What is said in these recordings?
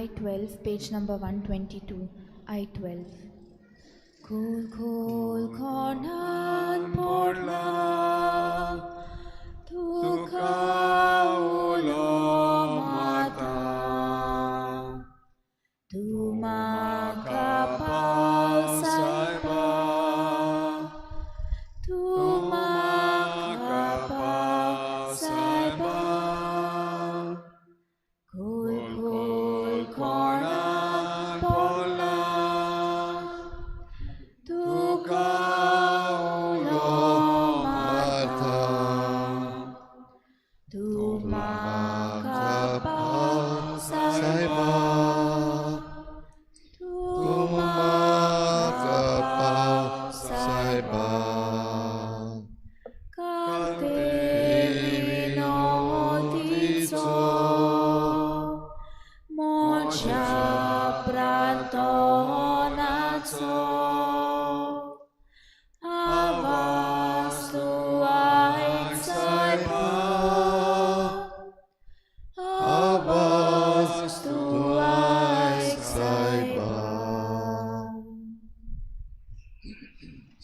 I-12, page number 122, I-12. Cool, cool, cornan porla, तुका उलो मारता, तूं म्हाका पावसायबा, तूं म्हाका पावसायबा. खोल खोल कोणाक पडला, तुका उलो मारता, तूं म्हाका पावसायबा, तूं म्हाका पावसायबा. कांते विनोदीचो म्हज्या प्रार्थनाचो आवाज तूं आयक सायबा, आवाज तूं आयक सायबा.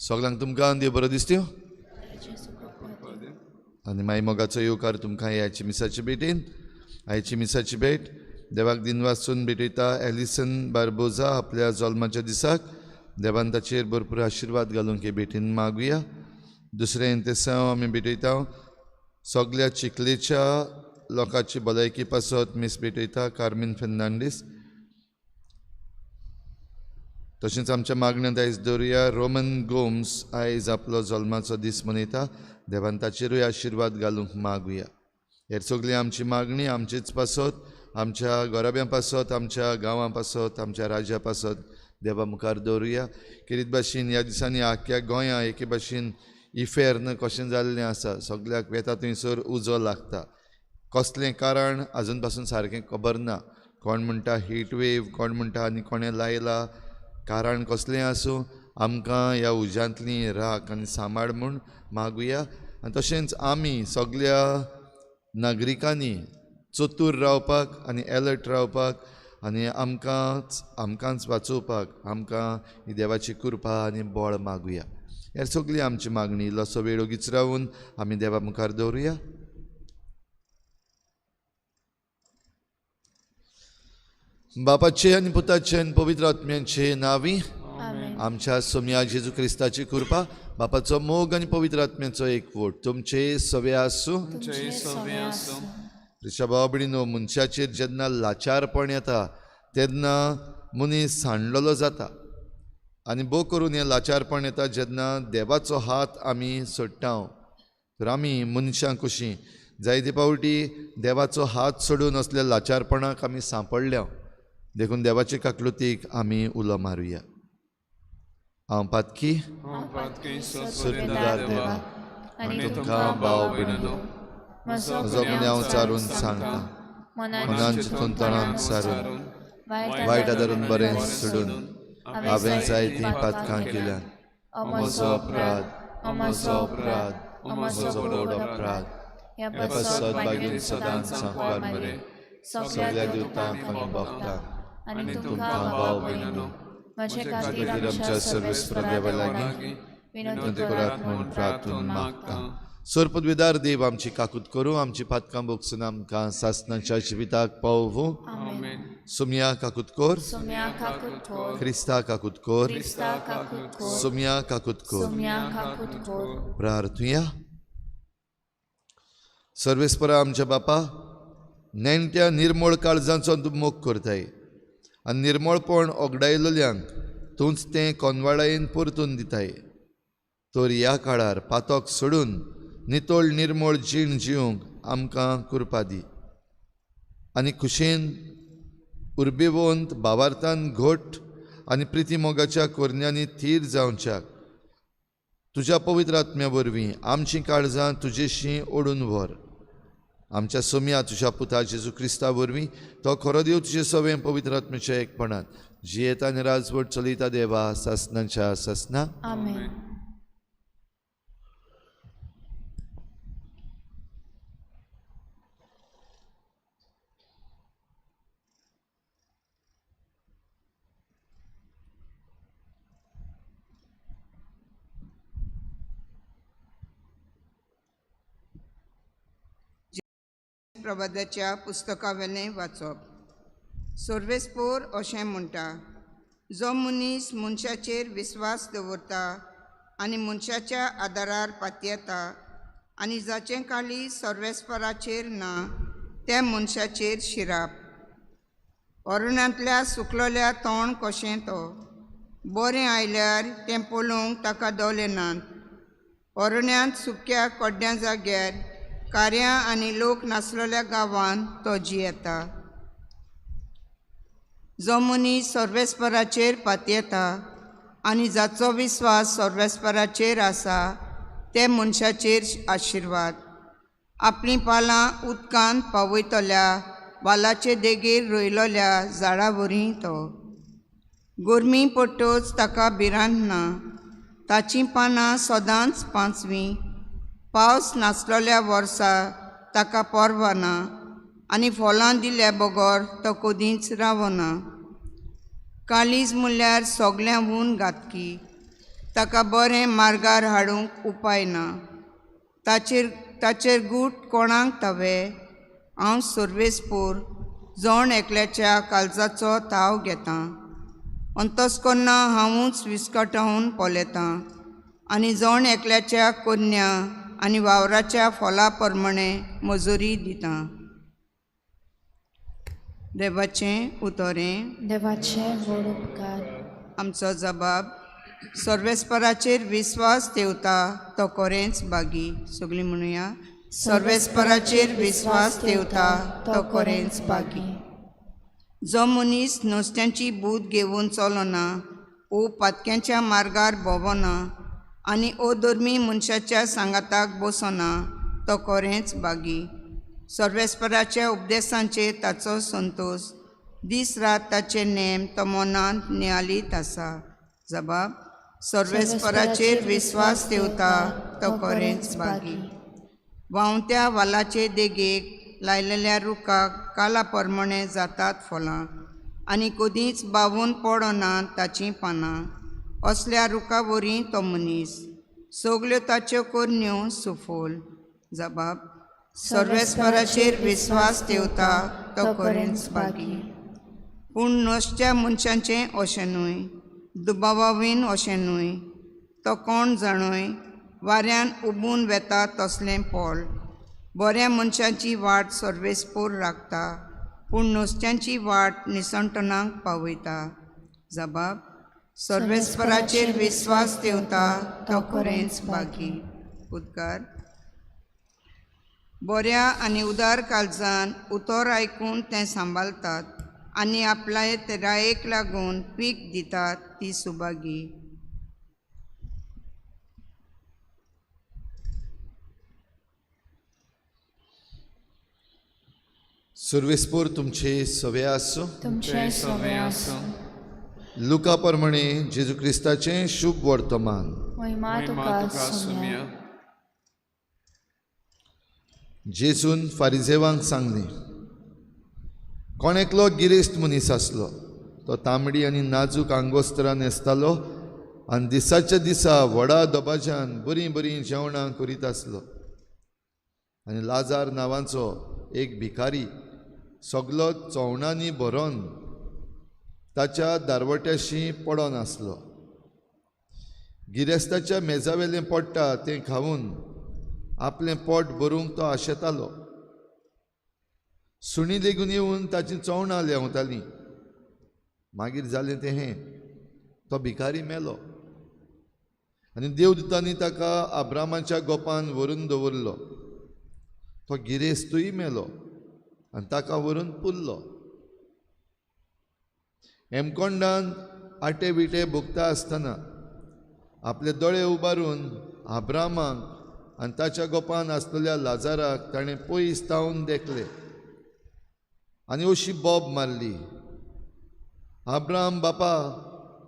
सगळ्यांक तुमकां देव बरो दिसत्यो आनी माई मोगाचो येवकार तुमकां ह्याची मिसाची भेटीन. आयची मिसाची भेट देवाक दिनवासून भेटयता एलिसन बार्बोजा आपल्या जल्माच्या दिसाक. देवान ताचेर भरपूर आशिर्वाद घालूंक हे भेटीन मागुया. दुसरें तेसांव आमी भेटयता सगल्या चिखलेच्या लोकांची भलायकी पासत मीस भेटयता कार्मीन फेर्नांडीस. तशेंच आमच्या मागण्यांत आयज दवरुया रोमन गोम्स आयज आपलो जल्माचो दीस मनयता. देवान ताचेरूय आशिर्वाद घालूंक मागुया. हेर सगळी आमची मागणी आमचेच पासत, आमच्या घराब्यां पासत, आमच्या गांवां पासत, आमच्या राज्या पासत देवा मुखार दवरुया. केरीत भाशेन ह्या दिसांनी आख्ख्या गोंया एके भाशेन इफेर्न कशें जाल्लें आसा, सगल्याक वेता थंयसर उजो लागता. कसलें कारण आजून पासून सारकें खबर ना. कोण म्हणटा हीट वेव, कोण म्हणटा आनी कोणें लायला, कारण कसलें आसूं आमकां ह्या उज्यांतली राख आनी सांबाळ म्हूण मागुया. आनी तशेंच आमी सगल्या नागरिकांनी चतूर रावपाक आनी एलर्ट रावपाक आनी आमकांच वाचोवपाक आमकां ही देवाची कृपा आनी बळ मागुया. हेर सगळी आमची मागणी इल्लोसो वेळ ओगीच रावून आमी देवा मुखार दवरुया. बापाचे आनी पुताचे आनी पवित्र आत्म्याचे नांवी आमच्या सोम्या जेजू क्रिस्ताची कृपा, बापाचो मोग आनी पवित्र आत्म्याचो एकवट तुमचे सवे आसूं. क्रिस्ता भाव भयणीनो, मनशाचेर जेन्ना लाचारपण येता तेन्ना मनीस सांडलेलो जाता आनी भोव करून हें लाचारपण येता जेन्ना देवाचो हात आमी सोडटा. तर आमी मनशां कशीं जायते फावटी देवाचो हात सोडून असल्या लाचारपणाक आमी सांपडल्या. देखून देवाचे काकलुतीक आमी उलो मारुया. हांव पातकी सुरपिदार देवा आनी तुमकां भाव भयणीनो म्हजो गुन्यांव चारून सांगता, मनान चिंतून तणान सारून वायट आदारून बरें सोडून हांवें जायतीं पातकां केल्यात. म्हजो अपराध, म्हजो अपराध, म्हजो व्हड अपराध. ह्या पासत बागीन सदांच सांकवार मरे सगळ्या देवतांक आनी भक्तांक आनी तुमकां भाव भयणीनो म्हजे खातीर खातीर आमच्या सर्वेस्पर देवा लागीं विनंती करात म्हूण प्रार्थून मागता. सोरपदविदार देव आमची काकूत करूं, आमची पातकां भोगसून आमकां सासणाच्या जिविताक पावोवं. सुमया काकूत कोर, सुम्या काकूत कोर, क्रिस्ता काकूत कोर, क्रिस्ता काकूत कोर, सुमया काकूत कोर. सुम्या काकूत कोर. प्रार्थुया. सर्वेस्परा आमच्या बापा, नेणट्या निर्मळ काळजांचो तूं मोग करताय आनी निर्मळपण ओगडायलोल्यांक तूंच तें कोनवाळायेन परतून दिताय. तर ह्या काळार पातक सोडून नितळ निर्मळ जीण जिवंक आमकां कृपा दी आनी खुशेन उर्बेवंत भावार्थान घट आनी प्रिती मोगाच्या कोरन्यांनी थीर जावच्याक तुज्या पवित्र आत्म्या वरवीं आमचीं काळजां तुजेशी ओडून व्हर. आमच्या सोम्या तुज्या पुता जेजू क्रिस्ता वरवीं तो खरो देव तुजे सवें पवित्र आत्म्याच्या एकपणांत जियेता आनी राजवट चलयता देवा सासनाच्या सासना. आमेन. मनीस प्रवादाच्या पुस्तकावेलें वाचप. सर्वेस्पोर अशें म्हणटा, जो मनीस मनशाचेर विस्वास दवरता आनी मनशाच्या आदारार पातयेता आनी जाचें काळीज सर्वेस्पराचेर ना त्या मनशाचेर शिराप. अरण्यांतल्या सुकलोल्या तोंड कशें तो, बरें आयल्यार तें पळोवंक ताका दोले नात. अरण्यांत सुक्या कोड्ड्या जाग्यार कार्यां आनी लोक नासलेल्या गांवांत तो जियेता. जो मनीस सर्वेस्पराचेर पातयेता आनी जाचो विस्वास सर्वेस्पराचेर आसा ते मनशाचेर आशिर्वाद. आपलीं पालां उदकांत पावयतल्या वालाचे देगेर रोयलोल्या झाडा वरी तो. गरमी पडटच ताका भिरांत ना, ताचीं पानां सदांच पांचवीं. पावस नासलोल्या वर्सा ताका पर्वा ना आनी फळां दिल्या बगर तो कदींच रावना. काळीज म्हणल्यार सगळ्यांहून घातकी, ताका बरें मार्गार हाडूंक उपाय ना. ताचेर गूट कोणाक तवे. हांव सर्वेस्पोर जण एकल्याच्या काळजाचो ताव घेतां. अंतस्कन्ना हांवूच विस्कटावन पळयतां आनी जण एकल्याच्या कोन्या आनी वावराच्या फळा प्रमाणे मजुरी दितां. देवाचें उतरें. देवाचें व्हड उपकार. आमचो जबाब. सर्वेस्पराचेर विस्वास ठेवता तो कोरेंच बागी. सगळीं म्हणुया, सर्वेस्पराचेर विस्वास ठेवता तो कोरेंच बागी. जो मनीस नुस्त्यांची बूद घेवन चलना ओ पातक्यांच्या मार्गार भोंवना आनी अधर्मी मनशाच्या सांगाताक बसना तो कोरेंच बागी. सर्वेस्पराच्या उपदेशांचेर ताचो संतोश, दीस रात ताचे नेम तो मनांत नियालीत आसा. जबाब. सर्वेस्पराचेर विस्वास ठेवता तो कोरेंच बागी. व्हांवत्या वालाचे देगेक लायलेल्या रुखाक काला प्रमाणे जातात फळां आनी कदींच बावून पडना ताचीं पानां. असल्या रुखा वरी तो मनीस, सगल्यो ताच्यो करण्यो सुफोल. जबाब. सर्वेस्पराचेर विस्वास ठेवता तो कोरेंच बागी. पूण नश्ट्या मनशांचें अशें न्हय, दुबावावीन अशें न्हय. तो कोण जाणूय वाऱ्यान उबून वेता तसलें पोल. बऱ्या मनशाची वाट सर्वेस्पोर राखता, पूण नुस्त्यांची वाट निसणटणाक पावयता. जबाब. सर्वेस्पराचेर विस्वास ठेवता तो कोरेंच बागी. उद्गार. बऱ्या आनी उदार काळजान उतर आयकून तें सांबाळतात आनी आपल्या तेरायेक लागून पीक दितात ती सुभागी. सुर्वेस्पोर तुमचे सवे आसूं. तुमचें सवें आसूं. लुका प्रमाणे जेजू क्रिस्ताचें शुभ वर्तमान. महिमा तुका सुम्या. जेजून फारिजेवांक सांगलें, कोण एकलो गिरेस्त मनीस आसलो, तो तांबडी आनी नाजूक आंगोस्त्रां न्हेसतालो आनी दिसाच्या दिसा व्हडा दबाज्यान बरीं बरीं जेवणां करीत आसलो. आनी लाजार नांवाचो एक भिकारी सगलो चोवणांनी भरोन ताच्या दारवट्याशी पडोन आसलो. गिरेस्ताच्या मेजावेलें पडटा तें खावन आपलें पोट भरूंक तो आशेतालो. सुणी लेगून येवन ताचीं चोवणां लेंवतालीं. मागीर जालें तें हें, तो भिकारी मेलो आनी देवदूतांनी ताका आब्रामाच्या गोपान व्हरून दवरलो. तो गिरेस्तूय मेलो आनी ताका व्हरून पुरलो. हेमकोंडान आटे विटे भोगता आसतना आपले दोळे उबारून आब्रामाक आनी ताच्या गोपान आसलेल्या लाजाराक ताणें पयस तावन देखले आनी अशी बोब मारली, आब्राम बापा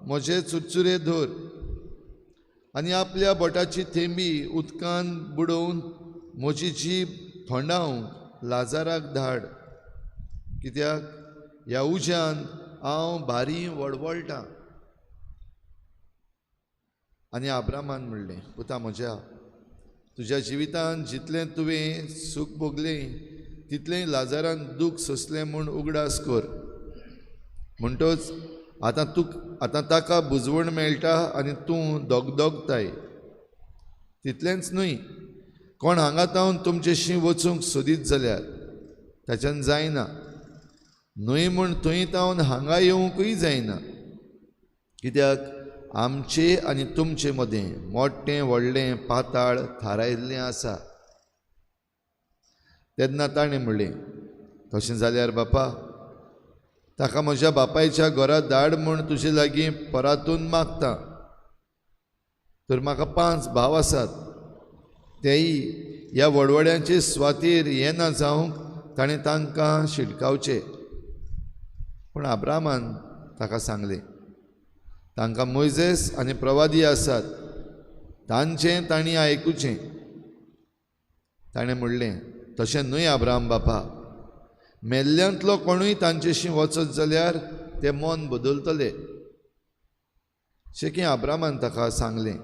म्हजे चुरचुरे धर. आनी आपल्या बोटाची थेंबी उदकान बुडोवन म्हजी जीब थोंडावंक लाजाराक धाड, कित्याक ह्या उज्यान हांव भारी वळवळटां. आनी आब्रामान म्हणलें, पुता म्हज्या, तुज्या जिवितान जितलें तुवें सूख भोगलें तितलेंय लाजारान दूख सोंसलें म्हूण उगडास कर. म्हणटच आतां तूं आतां ताका बुजवण मेळटा आनी तूं दगदगताय. तितलेंच न्हय, कोण हांगा तावन तुमचेशी वचूंक सोदीत जाल्यार ताच्यान जायना, न्हय म्हूण थंय तावन हांगा येवंकूय जायना, कित्याक आमचे आनी तुमचे मदें मोठें व्हडलें पाताळ थारायल्लें आसा. तेन्ना ताणें म्हणलें, तशें जाल्यार बापा, ताका म्हज्या बापायच्या घरा धाड म्हूण तुजे लागीं परातून मागता. तर म्हाका 5 भाव आसात, तेय ह्या वडवड्यांचे स्वातीर येना जावंक ताणें तांकां शिटकावचें. पूण अब्राहमान ताका सांगलें, तांकां मोयजेस आनी प्रवादी आसात, तांचें तांणी आयकुचें. ताणें म्हणलें, तशें न्हय अब्राहम बापा, मेल्ल्यांतलो कोणूय तांचेशी वचत जाल्यार ते मन बदलतले. शेकी अब्राहमान ताका सांगलें,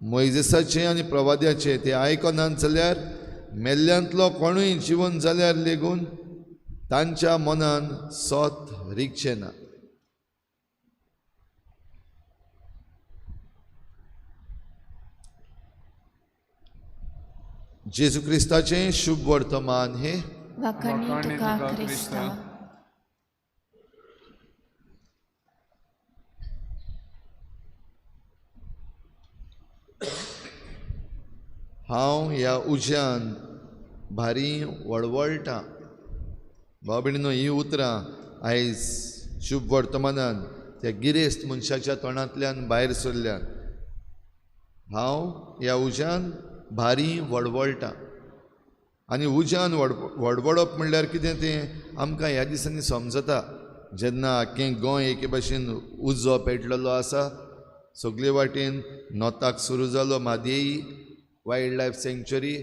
मोयजेसाचें आनी प्रवाद्याचें ते आयकनात जाल्यार मेल्ल्यांतलो कोणूय जिवन जाल्यार लेगून तांच्या मनान सोत रिगचें ना. जेजू क्रिस्ताचें शुभ वर्तमान हे. वाखाणी तुका क्रिस्ता. हांव ह्या उज्यान भारी वळवळटा. भाव भयणीनो, हीं उतरां आयज शुभ वर्तमानान त्या गिरेस्त मनशाच्या तोंडांतल्यान भायर सरल्यात. हांव ह्या उज्यान भारी वळवळटा. आनी उज्यान वडवडप म्हणल्यार कितें तें आमकां ह्या दिसांनी समजता. जेन्ना आख्खें गोंय एके भाशेन उजो पेटलेलो आसा, सगळे वाटेन नोताक सुरू जालो मादेई वायल्ड लायफ सँक्चुरी,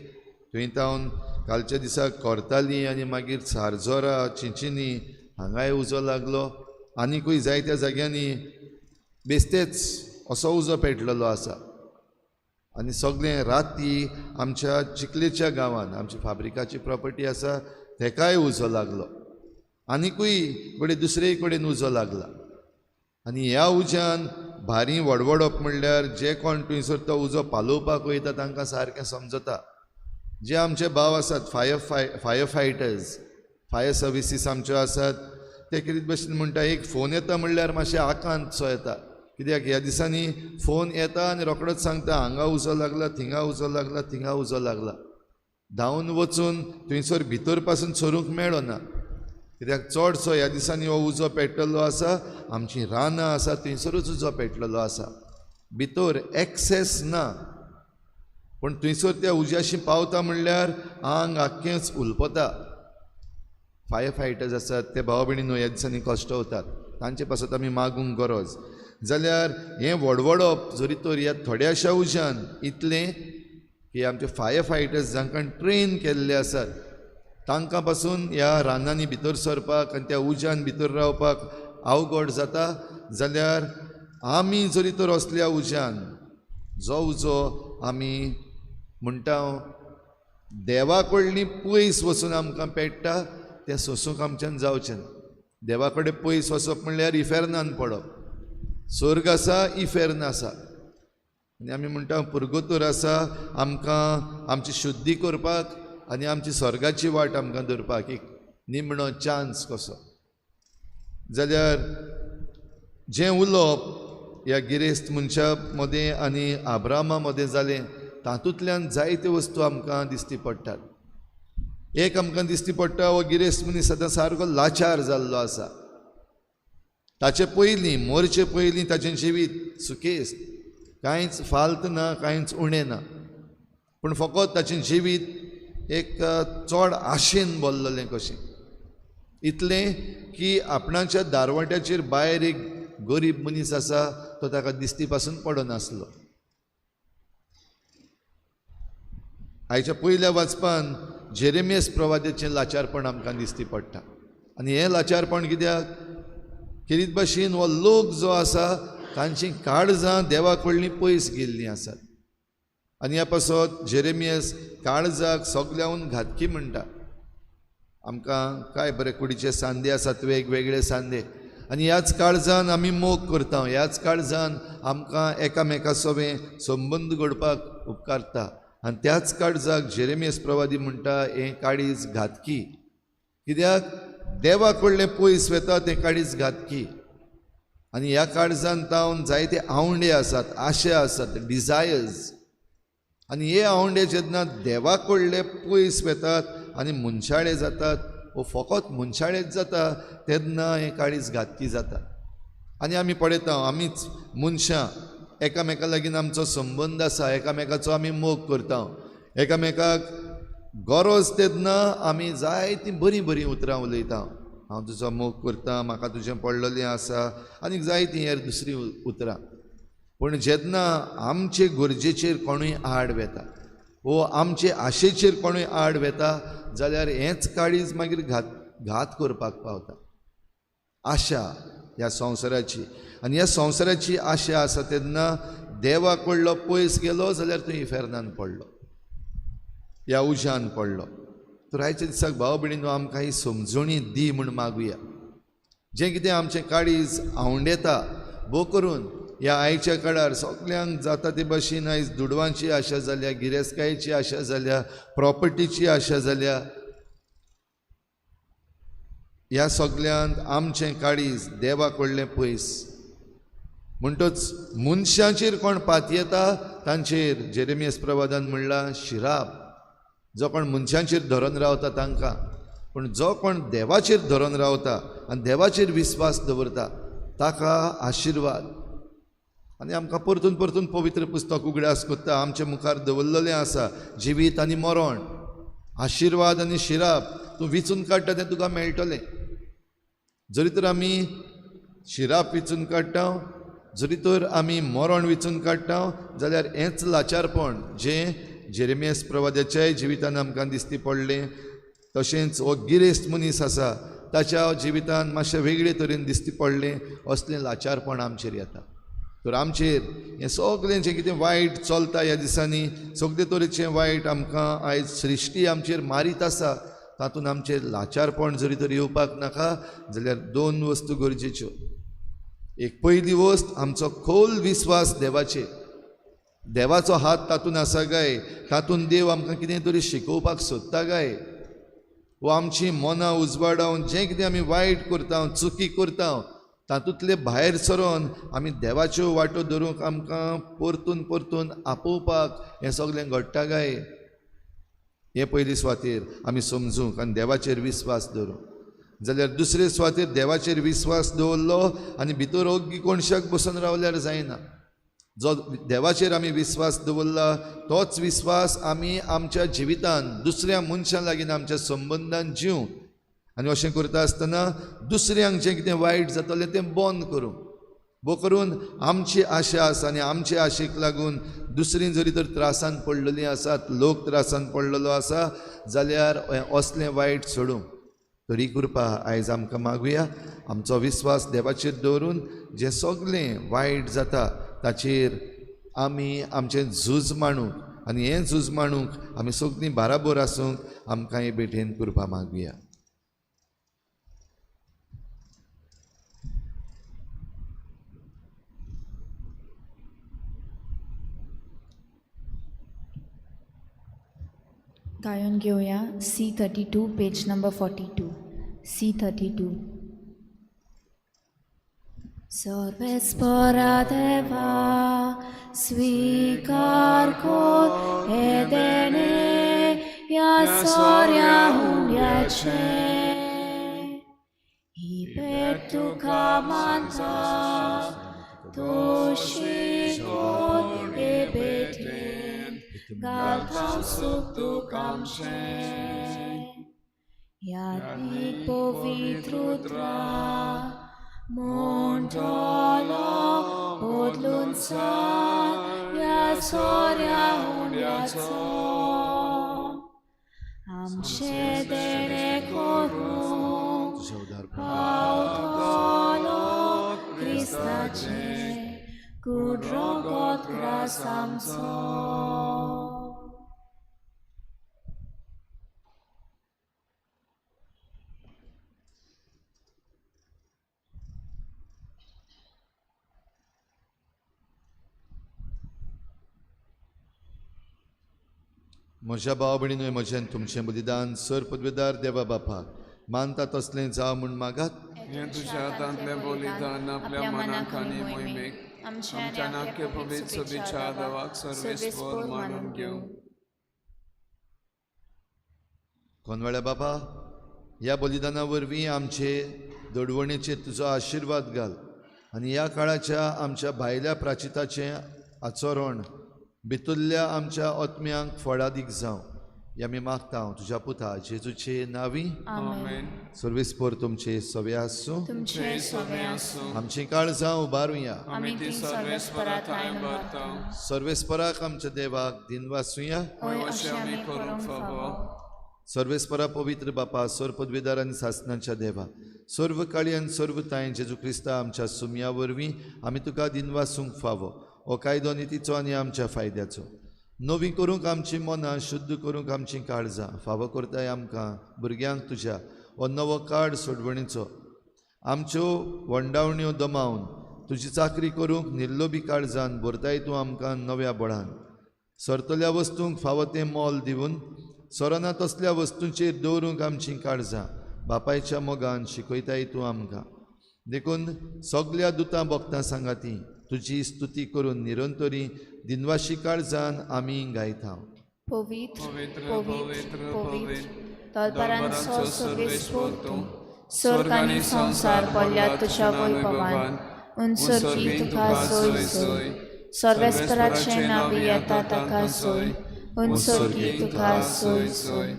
थंय तावन कालच्या दिसा कोरताली आनी मागीर सारजोरा चिंचिनी हांगाय उजो लागलो. आनीकूय जायत्या जाग्यांनी बेस्तेच असो उजो पेटलेलो आसा. आनी सगळें राती आमच्या चिखलेच्या गांवांत आमची फाब्रिकाची प्रॉपर्टी आसा तेकाय उजो लागलो. आनीकूय कडेन दुसरे कडेन उजो लागला. आनी ह्या उज्यान भारी वडवडप म्हणल्यार जे कोण थंयसर तो उजो पालोवपाक वयता तांकां सारकें समजता. जे आमचे भाव आसात फायर फायटर्स, फायर सर्विसीस आमच्यो आसात, ते कितें भशेन म्हणटा, एक फोन येता म्हणल्यार मातशें आकांतसो येता. कित्याक ह्या दिसांनी फोन येता आनी रोखडोच सांगता हांगा उजो लागला, थिंगा उजो लागला, थिंगा उजो लागला. धांवन वचून थंयसर भितर पासून सरूंक मेळना, कित्याक चडसो ह्या दिसांनी हो उजो पेटलेलो आसा. आमचीं रानां आसा थंयसरूच उजो पेटलेलो आसा, भितर एक्सेस ना. पूण थंयसर त्या उज्याशी पावता म्हणल्यार आंग आख्खेंच उलपता. फायर फायटर्स आसात ते भाव भयणीनो ह्या दिसांनी कश्टवतात, तांचे पासत आमी मागूंक गरज. जाल्यार हें वडवडप जरी तर ह्या थोड्याशा उज्यान इतलें की आमचे फायर फायटर्स जांकां ट्रेन केल्ले आसात तांकां पासून ह्या रानांनी भितर सरपाक आनी त्या उज्यान भितर रावपाक अवघड जाता. जाल्यार आमी जरी तर असल्या उज्यान जो उजो आमी म्हणटा देवा कडली पयस वचून आमकां पेट्टा तें सोंसूंक आमच्यान जावचें ना. देवा कडेन पयस वचप म्हणल्यार इफेर्नान पडप. स्वर्ग आसा, इफेर्न आसा. आनी आमी म्हणटा पुर्गोतोर आसा आमकां आमची शुद्धी करपाक आनी आमची स्वर्गाची वाट आमकां धरपाक एक निमणो चान्स कसो. जाल्यार जें उलोवप ह्या गिरेस्त मनशा मदें आनी आब्रामा मदें जालें तातूंतल्यान जायत्यो वस्तू आमकां दिश्टी पडटात. एक आमकां दिश्टी पडटा, हो गिरेस्त मनीस आतां सारको लाचार जाल्लो आसा. ताचे पयलीं मोरचे पयलीं ताचें जिवीत सुकेस्त, कांयच फाल्त ना, कांयच उणें ना, पूण फकत ताचें जिवीत एक चड आशेन भरलेलें कशें, इतलें की आपणाच्या दारवट्याचेर भायर एक गरीब मनीस आसा तो ताका दिश्टी पासून पडनासलो. आयच्या पयल्या वाचपान जेरेमियस प्रवाद्याचें लाचारपण आमकां दिश्टी पडटा. आनी हें लाचारपण कित्याक, खेरीत भाशेन हो लोक जो आसा तांची काळजां देवा कडलीं पयस गेल्लीं आसात. आनी ह्या पासत जेरेमियस काळजाक सगल्याहून घातकी म्हणटा. आमकां काय बरे कुडीचे सांदे आसात, वेगवेगळे सांदे, आनी ह्याच काळजान आमी मोग करता, ह्याच काळजान आमकां एकामेका सोबें संबंद घडपाक उपकारता. आनी त्याच काळजाक जेरेमियस प्रवादी म्हणटा हें काळीज घातकी. कित्याक देवा कडलें पयस वता तें काळीज घातकी. आनी ह्या काळजान तावन जायते आवंडे आसात, आशा आसात, डिजायर्स. आनी हे आवंडे जेन्ना देवा कडले पयस वतात आनी मनशाळे जातात वो फकत मनशाळेच जाता तेन्ना हें काळीज घातकी जाता. आनी आमी पळयता आमीच मनशां एकामेका लागीं आमचो संबंद आसा, एकामेकाचो आमी मोग करता, एकामेकाक गरज तेन्ना आमी जायतीं बरीं बरीं उतरां उलयता, हांव तुजो मोग करता, म्हाका तुजें पडलेलें आसा, आनी जायतीं हेर दुसरीं उतरां. पूण जेन्ना आमचे गरजेचेर कोणूय आड वेता वो आमचे आशेचेर कोणूय आड वेता जाल्यार हेंच काळीज मागीर घात करपाक पावता. आशा ह्या संवसाराची, आनी ह्या संवसाराची आशा आसा तेन्ना देवा कडलो पयस गेलो जाल्यार तूं इफेर्नान पडलो, ह्या उज्यान पडलो. तर आयच्या दिसाक भाव भयणीनो आमकां ही समजणी दी म्हूण मागुया. जें कितें आमचें काळीज आवंडेता भो करून ह्या आयच्या काळार सगल्यांक जाता ते भाशेन आयज दुडवांची आशा जाल्या, गिरेस्तकायेची आशा जाल्या, प्रॉपर्टीची आशा जाल्या. ह्या सगल्यांत आमचें काळीज देवा कडलें पयस. म्हणटच मनशांचेर कोण पातयेता तांचेर जेरेमियस प्रवादान म्हणलां शिराप, जो कोण मनशांचेर धरून रावता तांकां. पूण जो कोण देवाचेर धरून रावता आनी देवाचेर विस्वास दवरता ताका आशिर्वाद. आनी आमकां परतून परतून पवित्र पुस्तक उगडास कोत्ता, आमचे मुखार दवरलेलें आसा जिवीत आनी मरण, आशिर्वाद आनी शिराप. तूं विचून काडटा तें तुका मेळटलें. जरी तर आमी शिराप विचून काडटा, जरी तर आमी मरण विचून काडटा जाल्यार हेंच लाचारपण जें जेरेमियस प्रवाद्याच्याय जिवितान आमकां दिसती पडलें, तशेंच हो गिरेस्त मनीस आसा ताच्या जिवितान मातशें वेगळे तरेन दिसती पडलें, असलें लाचारपण आमचेर येता. तर आमचेर हें सगळें जें कितें वायट चलता ह्या दिसांनी, सगळे तरेचें वायट आमकां आयज सृश्टी आमचेर मारीत आसा, तातूंत आमचेर लाचारपण जरी तर येवपाक नाका जाल्यार दोन वस्तू गरजेच्यो. एक पयली वस्त आमचो खोल विस्वास देवाचेर, देवाचो हात तातूंत आसा काय, तातूंत देव आमकां कितें तरी शिकोवपाक सोदता काय, वो आमची मनां उजवाडावन जें कितें आमी वायट करता, चुकी करता तातूंतले भायर सरोन आमी देवाच्यो वाटो धरूंक आमकां परतून परतून आपोवपाक हें सगळें घडटा काय, हें पयली सुवातेर आमी समजूंक आनी देवाचेर विस्वास दवरूंक. जाल्यार दुसरे सुवातेर देवाचेर विस्वास दवरलो आनी भितर ओग्गी कोणशाक बसून रावल्यार जायना. जो देवाचेर आमी विस्वास दवरला तोच विस्वास आमी आमच्या जिवितान दुसऱ्या मनशां लागीं आमच्या संबंदान जिवंक, आनी अशें करता आसतना दुसऱ्यांक जें कितें वायट जातलें तें बंद करूंक, बो करून आमची आशा आसा आनी आमचे आशेक लागून दुसरीं जरी तर त्रासान पडलेलीं आसात, लोक त्रासान पडलेलो आसा जाल्यार असलें वायट सोडूंक. तरी कृपा आयज आमकां मागुया, आमचो विस्वास देवाचेर दवरून जें सगळें वायट जाता ताचेर आमी आमचें झूज मांडूंक, आनी हें झूज मांडूंक आमी सगळीं बाराबोर आसूंक आमकां हे भेटेन कृपा मागुया. गायन घेवया C32 page number 42. C32. सर्वेस्परा देवा स्वीकार कर हे देणे ह्या सोऱ्या हुंड्याचें, ही भेट तुका मानता तशी कर हे भेटेन घालता सूख तुका आमचें. यात्नीक पवित्र उतरां म्हणटलो बदलून सांग ह्या सोऱ्या हुंड्याचो, आमचें देणें करूंक पावतलो क्रिस्ताचें कूड रगत ग्रास आमचो. म्हज्या भाव भयणीनूय म्हजें तुमचें बलिदान सर पदवेदार देवा बापाक मानता तसलें जावं म्हूण मागात। हें तुज्या हातांतलें बलिदान आपल्या मनाक आनी मोहिमेक आमच्या नाक्य पवित्र सभेच्या देवाक सर्वेस्पर मानून घेवं। कोनवाळ्या बाबा, ह्या बलिदाना वरवीं आमचे दडवणेचेर तुजो आशिर्वाद घाल आनी ह्या काळाच्या आमच्या भायल्या प्राचिताचें आचरण भितरल्या आमच्या आत्म्यांक फळादीक जावं ह्या आमी मागता तुज्या पुता जेजूचे नांवी। आमेन। सर्वेस्पर तुमचे सवे आसूं। तुमचे सवे आसूं। आमची काळजां उबारुया। आमी ती सर्वेस्परा थांय उबारता। सर्वेस्पराक आमच्या देवाक दिनवासुया। हय अशें आमी करूंक फावो। सर्वेस्परा पवित्र बापा, सर्व पदवीदार आनी सासनाच्या देवा, सर्व काळी आनी सर्व तांय जेजू क्रिस्ता आमच्या सुमया वरवीं आमी तुका दिनवासूंक फावो। हो कायदो नितीचो आनी आमच्या फायद्याचो नवी करूंक आमची मनां, शुद्ध करूंक आमचीं काळजां फावो करताय आमकां भुरग्यांक तुज्या हो नवो काळ सोडवणीचो आमच्यो वंडावण्यो दमावन तुजी चाकरी करूंक निर्लोबी काळजान भरताय तूं आमकां नव्या बळान। सरतल्या वस्तूंक फावो तें मोल दिवन सरना तसल्या वस्तूंचेर दवरूंक आमचीं काळजां बापायच्या मोगान शिकयताय तूं आमकां। देखून सगल्या दुतां भक्तां सांगाती तुजी स्तुती करून निरंतरी दिनवाशी काळजान आमी गायता। पवित्र पवित्र पवित्र दरबारांचो सर्वेस्पर तूं, स्वर्ग आनी संवसार भरल्यात तुज्या वैभवान। उंचर्गी तुका सोय सोय, सर्वेस्पराचें नांव येता ताका सोय, उंचर्गी तुका सोय सोय।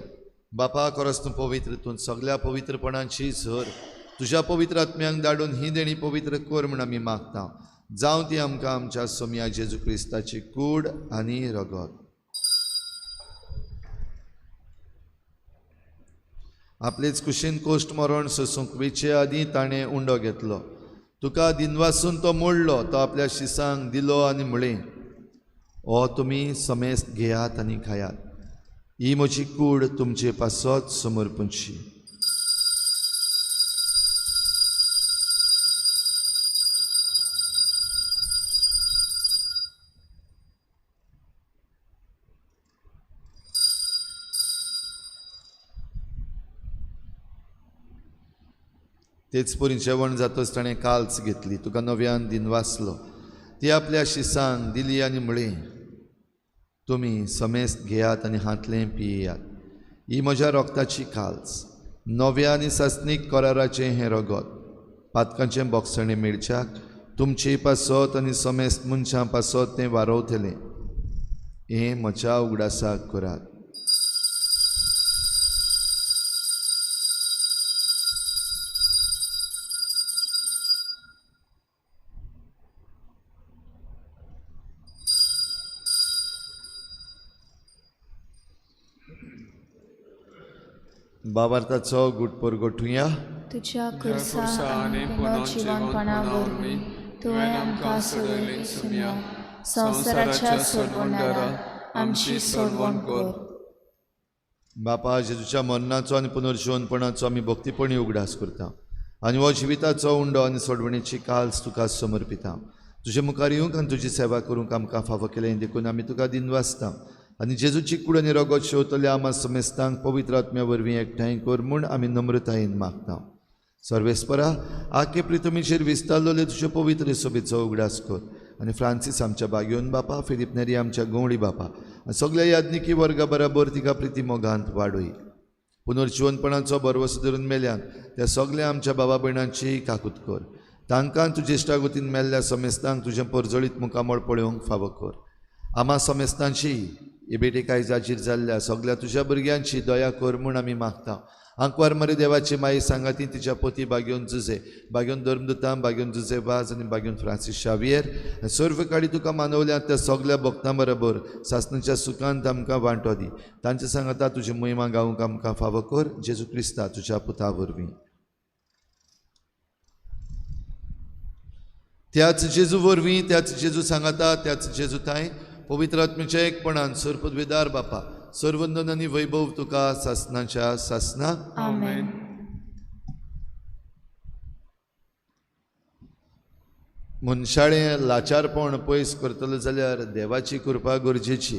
बापा, खरोच तूं पवित्र, तूं सगल्या पवित्रपणाची झर तुज्या पवित्र आत्म्यांक धाडून ही देणी पवित्र कर म्हूण आमी मागता। जावं ती आमकां आमच्या सोमया जेजू क्रिस्ताची कूड आनी रगत। आपलेच कुशीन कोश्ट मरण सोसूंक वेचे आदीं ताणें उंडो घेतलो, तुका दिनवासून तो मोडलो, तो आपल्या शिसांक दिलो आनी म्हळें, हो तुमी समेस्त घेयात आनी खायात, ही म्हजी कूड तुमचे पासत समर्पणची। तेच परी जेवण जातच ताणें काल्च घेतली, तुका नव्यान दिनवासलो, ती आपल्या शिसांक दिली आनी म्हळें, तुमी समेस्त घेयात आनी हांतलें पियेयात, ही म्हज्या रोगताची काल्च, नव्या आनी सासणीक कराराचें हें रगत, पातकांचें बोगसणें मेळच्याक तुमचे पासत आनी समेस्त मनशां पासत तें वारोवतलें, हें म्हज्या उगडासाक करात। बाबार्थाचो गुटपोर गोठुया। तुज्या खुर्सा आनी पुनर्जिवनपणा वरवीं तुवें आमकां सोडयली सुमया, संवसाराच्या सोडवणारा आमची सोडवण कर। बापा, जेजूच्या मरणाचो आनी पुनर्जिवनपणाचो आमी भक्तीपणी उगडास करता आनी हो जिविताचो उंडो आनी सोडवणेची काल्स तुका समर्पिता। तुजे मुखार येवंक आनी तुजी सेवा करूंक आमकां फावो केलें देखून आमी तुका दिनवासता आनी जेजूची कूड आनी रगत शेवतल्या आमा समेस्तांक पवित्र आत्म्या वरवीं एकठांय कर म्हूण आमी नम्रतायेन मागता। सर्वेस्परा, आखे प्रितमीचेर विस्तारलेले तुजे पवित्र सोबेचो उगडास कर आनी फ्रांसीस आमच्या बागेवन बापा, फिलीप नेरी आमच्या गवळी बापा आनी सगल्या याज्ञिकी वर्गा बराबर तिका प्रिती मोगांत वाडय। पुनर्जिवनपणाचो भरवसो धरून मेल्यान त्या सगल्या आमच्या बाबा भयणांची काकूत कर, तांकां तुजे इश्टागतीन मेल्ल्या समेस्तांक तुजें परजळीत मुखामळ पळोवंक फावो कर। आमा समेस्तांची हे बेटे कांय जाचीर जाल्ल्या सगल्या तुज्या भुरग्यांची दया कर म्हूण आमी मागता। आंकवार मरे देवाची माई सांगाती तिच्या पोती बागेवन जुजे, बागेवन धर्मदुतां, बागेवन जुजे वाज आनी बागेवन फ्रांसीस शावियर सर्व काळी तुका मानवल्या त्या सगल्या भक्तां बरोबर सासणाच्या सुखांत आमकां वांटो दी। तांचे सांगाता तुजी महिमा गावंक आमकां फावो कर, जेजू क्रिस्ता तुज्या पुता वरवीं। त्याच जेजू वरवीं, त्याच जेजू सांगाता, त्याच जेजू थांय पवित्र आत्म्याच्या एकपणान सर्वपदवीदार बापा, सर्वंदन आनी वैभव तुका सासणाच्या सासना। आमेन। मनशाळें लाचारपण पयस करतलो जाल्यार देवाची कृपा गरजेची।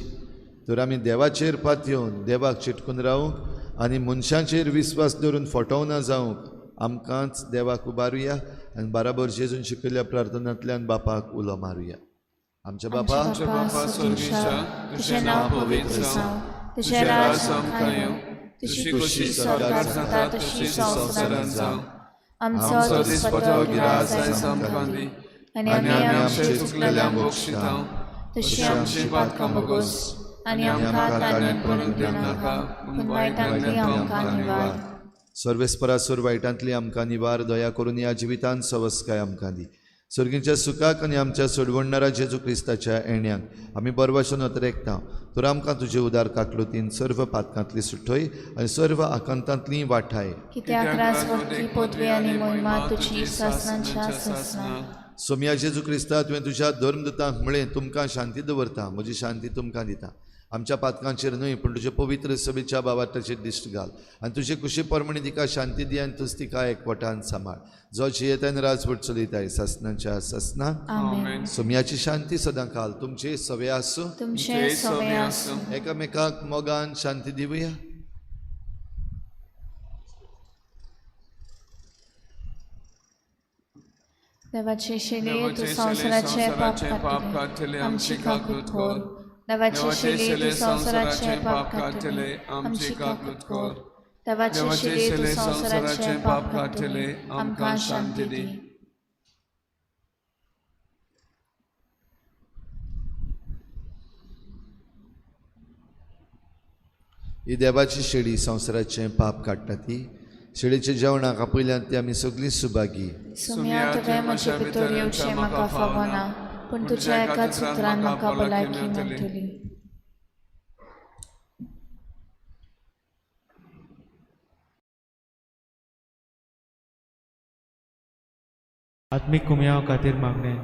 तर आमी देवाचेर पातयेवन देवाक चिटकून रावूंक आनी मनशांचेर विस्वास दवरून फटोवना जावंक आमकांच देवाक उबारुया आनी बाराबर जेजून शिकयल्ल्या प्रार्थनांतल्यान बापाक उलो मारुया. आमच्या बापा, आमच्या बापा स्वर्गीच्या, तुजें नांव पवित्र जावं, तुजें राज आमकां येवं, तुजी खोशी स्वर्गार जाता तशी संवसारांत जावं. आमचो दिसपटो गिरास आयज आमकां दी आनी आमी आमचे चुकलेल्यांक बक्षिता तशी आमची पातकां भोगोस आनी आमकां ताणें पडूंक दिनाका, पूण वायटांतली आमकां निवार. सर्वेस्परासूर वायटांतली आमकां निवार. दया करून ह्या जिवितांत सवस्काय आमकां दी. सर्गीच्या सुखाक आनी आमच्या सोडवणणारा जेजू क्रिस्ताच्या येण्याक आमी बरवाशन अतरेकता. तर आमकां तुजे उदार काकलुतीन सर्व पातकांतली सुठय आनी सर्व आकांतांतली वाठाय. कित्याक राजवटकी पदवी आनी मोहिमा तुजी सासणाच्या सासणां. सोमया जेजू क्रिस्ता, तुवें तुज्या धर्मदूतांक म्हळें, तुमकां शांती दवरता, म्हजी शांती तुमकां दिता. आमच्या पातकांचेर न्हय पूण तुजे पवित्र सभेच्या बाबाताचेर दिश्ट घाल आनी तुजे कुशी प्रमाणे तिका शांती दी आनी तूच तिका एकवटान सांबाळ, जो जियेतान राजवट चलयताय सासणाच्या सासणां. आमेन. सोमयाची शांती सदां काल तुमचे सवे आसूं. तुमचे सवे आसूं. एकामेकाक मोगान शांती दिवया. देवाचे शेले तूं देवाचे शेले संवसाराचे पाप संवसाराचें पाप काडटले, काडटले, आमची आमची काकूत काकूत कर. कर. देवाचे देवाचे शेले तूं शेले संवसाराचे संवसाराचें पाप पाप काडटले, काडटले, आमची आमची काकूत काकूत कर. कर. देवाचे देवाचे शेले तूं शेले संवसाराचे संवसाराचें पाप पाप काडटले, काडटले, आमकां आमकां शांती शांती दी. दी. ही देवाची शेळी संवसाराचें पाप काडटा ती शेळीच्या जेवणाक आपयल्यान ती आमी सगळीं सुभागी. सुम्या, तुवें म्हजे भितर येवचें म्हाका फावना, पूण तुज्या एकाच उतरान म्हाका भलायकी मेळटली. आत्मीक कुमयाव खातीर मागणें.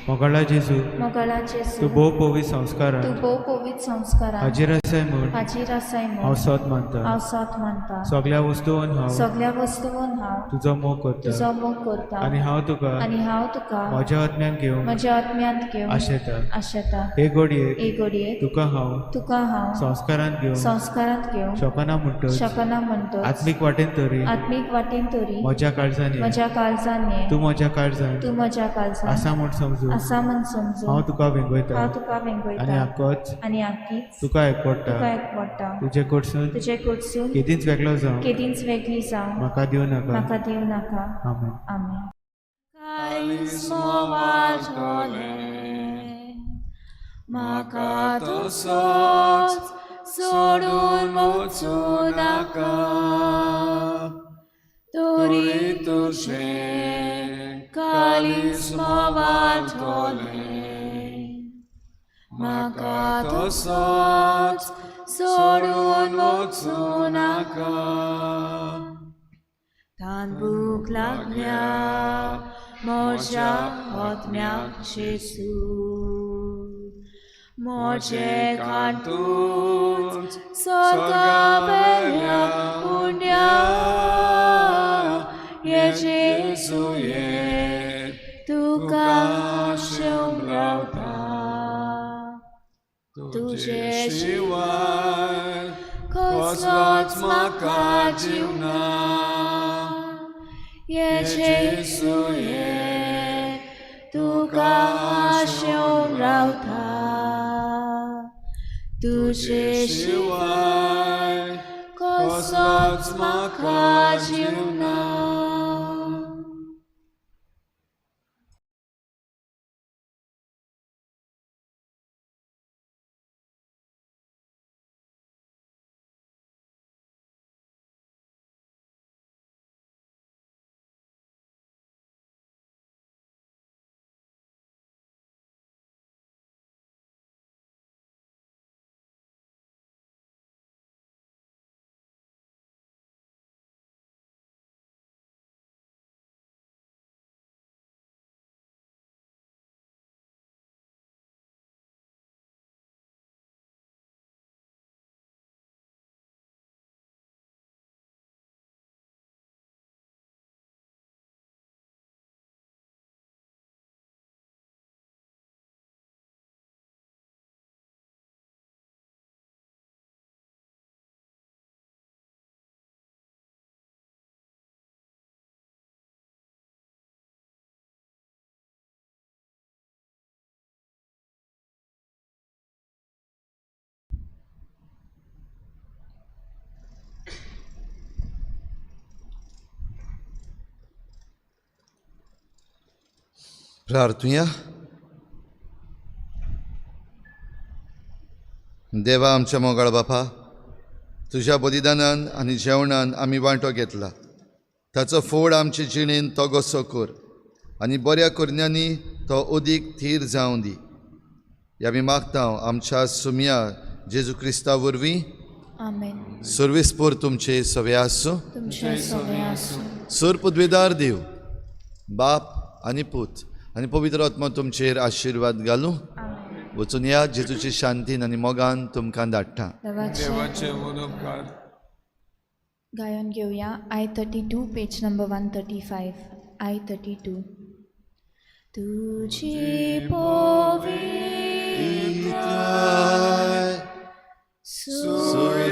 मोगाळा जेजू, मोगाळा जेजू, तूं भोव पवित्र तूं संस्कारान भोव पवित्र संस्कारान हाजीर आसाय म्हूण हाजीर आसाय हांव म्हूण सोद मानता. हांव सोद मानता. सगळ्या वस्तून हांव सगळ्या वस्तून हांव तुजो मोग करता तुजो मोग करता आनी हांव तुका आनी हांव तुका म्हज्या आत्म्यान घेवंक म्हज्या आत्म्यांत घेवन आशेता. आशेता. हे घडयेक हे घडयेक तुका हांव तुका हांव संस्कारान घेवंक संस्कारांत घेवंक शकना म्हणटच शकना म्हणटच आत्मीक वाटेन तरी आत्मीक वाटेन तरी म्हज्या काळजान ये. म्हज्या काळजान ये. तूं म्हज्या काळजान तूं म्हज्या काळजान आसा म्हूण समजून आसा म्हूण समजून हांव तुका वेंगयता हांव तुका आनी वेंगयता आकोच आनी आकीच तुका एकवडटा. तुका एकवडटा. तुजे कडसून तुजे कडसून केदींच वेगळो जावं केदींच वेगळी जावं म्हाका दिवं नाका. म्हाका दिवं नाका. आमेन. आमेन. म्हाका तसोच सोडून वचूं नाका, तरी तुजें काळीज मोवाळटलें. म्हाका तसोच सोडून वचूं नाका. तान भूक लागल्या म्हज्या आत्म्याक जेजू, म्हजे कांतूच स्वर्गावेल्या पुण्या ये जेजू ये, तुका आशेवन रावता. तुजे शिवाय कसलोच म्हाका जीव ना, ये जेजू ये, तुका आशेवन रावता. तुजे शिवाय कसलोच म्हाका जीव ना. प्रार्थुया. देवा आमच्या मोगाळ बापा, तुज्या बलिदानान आनी जेवणान आमी वांटो घेतला, ताचो फोड आमचे जिणेन तो गोसो कर आनी बऱ्या करण्यांनी तो अदीक थीर जावं दी. ह्या आमी मागता आमच्या सुमया जेजू क्रिस्ता वरवीं. आमेन. सर्वेस्पोर तुमचे सवे आसूं. तुमचे सगळे आसूं. सर पदवेदार देव बाप आनी पूत आनी पवित्र आत्मा तुमचेर आशिर्वाद घालूं. वचून या जेजूची शांतीन आनी मोगान तुमकां धाडटा. देवाचे देवाचे उपकार. गायन घेवया I 32, page number 135. I 32. तुझी पवित्र सुया.